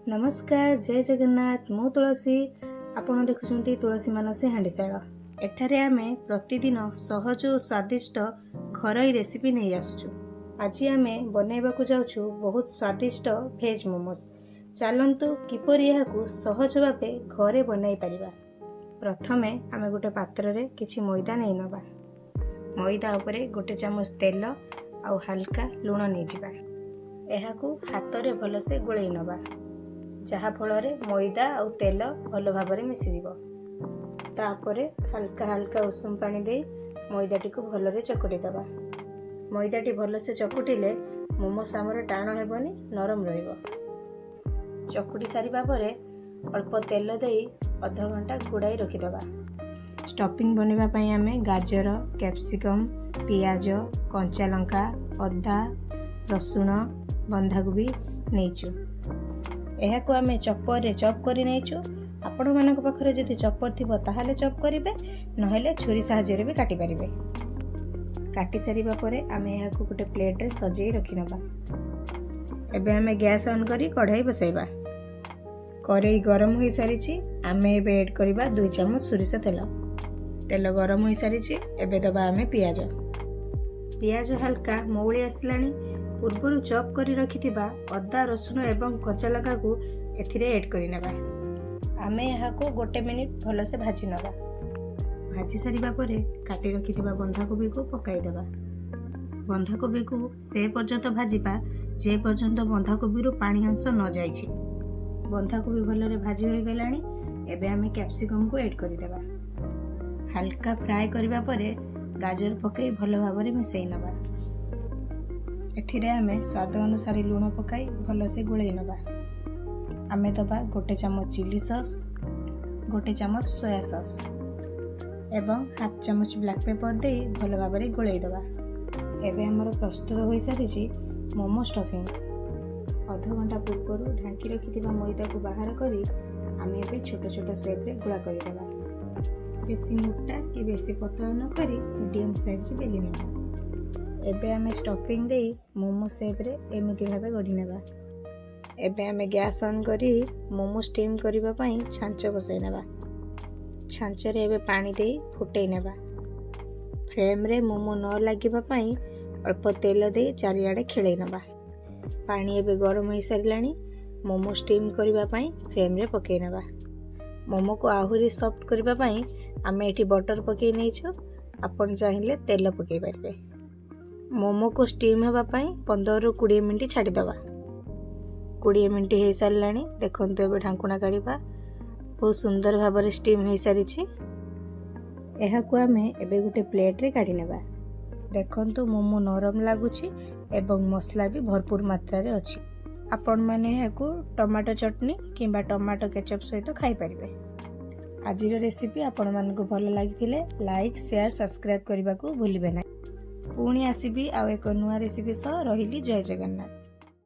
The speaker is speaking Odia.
ନମସ୍କାର, ଜୟ ଜଗନ୍ନାଥ। ମୁଁ ତୁଳସୀ, ଆପଣ ଦେଖୁଛନ୍ତି ତୁଳସୀ ମାନସୀ ହାଣ୍ଡିଶାଳ। ଏଠାରେ ଆମେ ପ୍ରତିଦିନ ସହଜ ଓ ସ୍ୱାଦିଷ୍ଟ ଘରୋଇ ରେସିପି ନେଇ ଆସୁଛୁ। ଆଜି ଆମେ ବନାଇବାକୁ ଯାଉଛୁ ବହୁତ ସ୍ୱାଦିଷ୍ଟ ଭେଜ୍ ମୋମୋସ୍। ଚାଲନ୍ତୁ, କିପରି ଏହାକୁ ସହଜ ଭାବେ ଘରେ ବନାଇ ପାରିବା। ପ୍ରଥମେ ଆମେ ଗୋଟେ ପାତ୍ରରେ କିଛି ମଇଦା ନେଇ ନେବା। ମଇଦା ଉପରେ ଗୋଟେ ଚାମଚ ତେଲ ଆଉ ହାଲକା ଲୁଣ ନେଇଯିବା। ଏହାକୁ ହାତରେ ଭଲସେ ଗୋଳେଇ ନେବା, ଯାହାଫଳରେ ମଇଦା ଆଉ ତେଲ ଭଲ ଭାବରେ ମିଶିଯିବ। ତାପରେ ହାଲକା ହାଲକା ଉଷୁମ ପାଣି ଦେଇ ମଇଦାଟିକୁ ଭଲରେ ଚକୁଟି ଦେବା। ମଇଦାଟି ଭଲସେ ଚକୁଟିଲେ ମୋମୋସ୍ ଆମର ଟାଣ ହେବନି, ନରମ ରହିବ। ଚକୁଟି ସାରିବା ପରେ ଅଳ୍ପ ତେଲ ଦେଇ ଅଧଘଣ୍ଟା ଘୋଡ଼ାଇ ରଖିଦେବା। ଷ୍ଟଫିଂ ବନେଇବା ପାଇଁ ଆମେ ଗାଜର, କ୍ୟାପ୍ସିକମ୍, ପିଆଜ, କଞ୍ଚା ଲଙ୍କା, ଅଦା, ରସୁଣ, ବନ୍ଧାକୋବି ନେଇଛୁ। ଏହାକୁ ଆମେ ଚପରରେ ଚପ୍ କରି ନେଇଛୁ। ଆପଣମାନଙ୍କ ପାଖରେ ଯଦି ଚପର ଥିବ, ତାହେଲେ ଚପ୍ କରିବେ, ନହେଲେ ଛୁରୀ ସାହାଯ୍ୟରେ ବି କାଟିପାରିବେ। କାଟି ସାରିବା ପରେ ଆମେ ଏହାକୁ ଗୋଟେ ପ୍ଲେଟ୍ରେ ସଜେଇ ରଖିନେବା। ଏବେ ଆମେ ଗ୍ୟାସ୍ ଅନ୍ କରି କଢ଼ାଇ ବସାଇବା। କରେଇ ଗରମ ହୋଇସାରିଛି। ଆମେ ଏବେ ଏଡ୍ କରିବା 2 ଚାମଚ ସୋରିଷ ତେଲ। ତେଲ ଗରମ ହୋଇସାରିଛି। ଏବେ ଦେବା ଆମେ ପିଆଜ। ପିଆଜ ହାଲକା ମଉଳି ଆସିଲାଣି। ପୂର୍ବରୁ ଚପ୍ କରି ରଖିଥିବା ଅଦା, ରସୁଣ ଏବଂ କଞ୍ଚା ଲଙ୍କାକୁ ଏଥିରେ ଏଡ୍ କରିନେବା। ଆମେ ଏହାକୁ ଗୋଟେ ମିନିଟ୍ ଭଲସେ ଭାଜି ନେବା। ଭାଜି ସାରିବା ପରେ କାଟି ରଖିଥିବା ବନ୍ଧାକୋବିକୁ ପକାଇଦେବା। ବନ୍ଧାକୋବିକୁ ସେ ପର୍ଯ୍ୟନ୍ତ ଭାଜିବା, ଯେ ପର୍ଯ୍ୟନ୍ତ ବନ୍ଧାକୋବିରୁ ପାଣି ଅଂଶ ନ ଯାଇଛି। ବନ୍ଧାକୋବି ଭଲରେ ଭାଜି ହୋଇଗଲାଣି। ଏବେ ଆମେ କ୍ୟାପ୍ସିକମ୍କୁ ଏଡ୍ କରିଦେବା। ହାଲକା ଫ୍ରାଏ କରିବା ପରେ ଗାଜର ପକାଇ ଭଲ ଭାବରେ ମିଶାଇ ନେବା। ଏଥିରେ ଆମେ ସ୍ୱାଦ ଅନୁସାରେ ଲୁଣ ପକାଇ ଭଲସେ ଗୋଳେଇ ନେବା। ଆମେ ଦେବା ଗୋଟେ ଚାମଚ ଚିଲି ସସ୍, ଗୋଟେ ଚାମଚ ସୋୟା ସସ୍ ଏବଂ ହାଫ୍ ଚାମଚ ବ୍ଲାକ୍ ପେପର୍ ଦେଇ ଭଲ ଭାବରେ ଗୋଳେଇ ଦେବା। ଏବେ ଆମର ପ୍ରସ୍ତୁତ ହୋଇସାରିଛି ମୋମୋ ଷ୍ଟଫିଂ। ଅଧଘଣ୍ଟା ପୂର୍ବରୁ ଢାଙ୍କି ରଖିଥିବା ମଇଦାକୁ ବାହାର କରି ଆମେ ଏବେ ଛୋଟ ଛୋଟ ସେପ୍ରେ ଗୁଳା କରିଦେବା। ବେଶୀ ମୋଟା କି ବେଶୀ ପତଳା ନ କରି ମିଡ଼ିୟମ୍ ସାଇଜ୍ରେ ବେଲି ନେବା। ଏବେ ଆମେ ଷ୍ଟଫିଂ ଦେଇ ମୋମୋ ସେପ୍ରେ ଏମିତି ଭାବେ ଗଢ଼ି ନେବା। ଏବେ ଆମେ ଗ୍ୟାସ୍ ଅନ୍ କରି ମୋମୋ ଷ୍ଟିମ୍ କରିବା ପାଇଁ ଛାଞ୍ଚ ବସାଇ ନେବା। ଛାଞ୍ଚରେ ଏବେ ପାଣି ଦେଇ ଫୁଟେଇ ନେବା। ଫ୍ଲେମ୍ରେ ମୋମୋ ନ ଲାଗିବା ପାଇଁ ଅଳ୍ପ ତେଲ ଦେଇ ଚାରିଆଡ଼େ ଖେଳେଇ ନେବା। ପାଣି ଏବେ ଗରମ ହୋଇସାରିଲାଣି। ମୋମୋ ଷ୍ଟିମ୍ କରିବା ପାଇଁ ଫ୍ଲେମ୍ରେ ପକାଇ ନେବା। ମୋମୋକୁ ଆହୁରି ସଫ୍ଟ କରିବା ପାଇଁ ଆମେ ଏଠି ବଟର୍ ପକାଇ ନେଇଛୁ। ଆପଣ ଚାହିଁଲେ ତେଲ ପକାଇ ପାରିବେ। ମୋମୋକୁ ଷ୍ଟିମ୍ ହେବା ପାଇଁ 15ରୁ 20 ମିନିଟ୍ ଛାଡ଼ିଦେବା। 20 ମିନିଟ୍ ହେଇସାରିଲାଣି। ଦେଖନ୍ତୁ, ଏବେ ଢାଙ୍କୁଣା କାଢ଼ିବା। ବହୁତ ସୁନ୍ଦର ଭାବରେ ଷ୍ଟିମ୍ ହେଇସାରିଛି। ଏହାକୁ ଆମେ ଏବେ ଗୋଟେ ପ୍ଲେଟ୍ରେ କାଢ଼ି ନେବା। ଦେଖନ୍ତୁ, ମୋମୋ ନରମ ଲାଗୁଛି ଏବଂ ମସଲା ବି ଭରପୁର ମାତ୍ରାରେ ଅଛି। ଆପଣମାନେ ଏହାକୁ ଟମାଟୋ ଚଟଣି କିମ୍ବା ଟମାଟୋ କେଚପ୍ ସହିତ ଖାଇପାରିବେ। ଆଜିର ରେସିପି ଆପଣମାନଙ୍କୁ ଭଲ ଲାଗିଥିଲେ ଲାଇକ୍, ସେୟାର, ସବସ୍କ୍ରାଇବ୍ କରିବାକୁ ଭୁଲିବେ ନାହିଁ। ପୁଣି ଆସିବି ଆଉ ଏକ ନୂଆ ରେସିପି ସହ। ରହିଲି, ଜୟ ଜଗନ୍ନାଥ।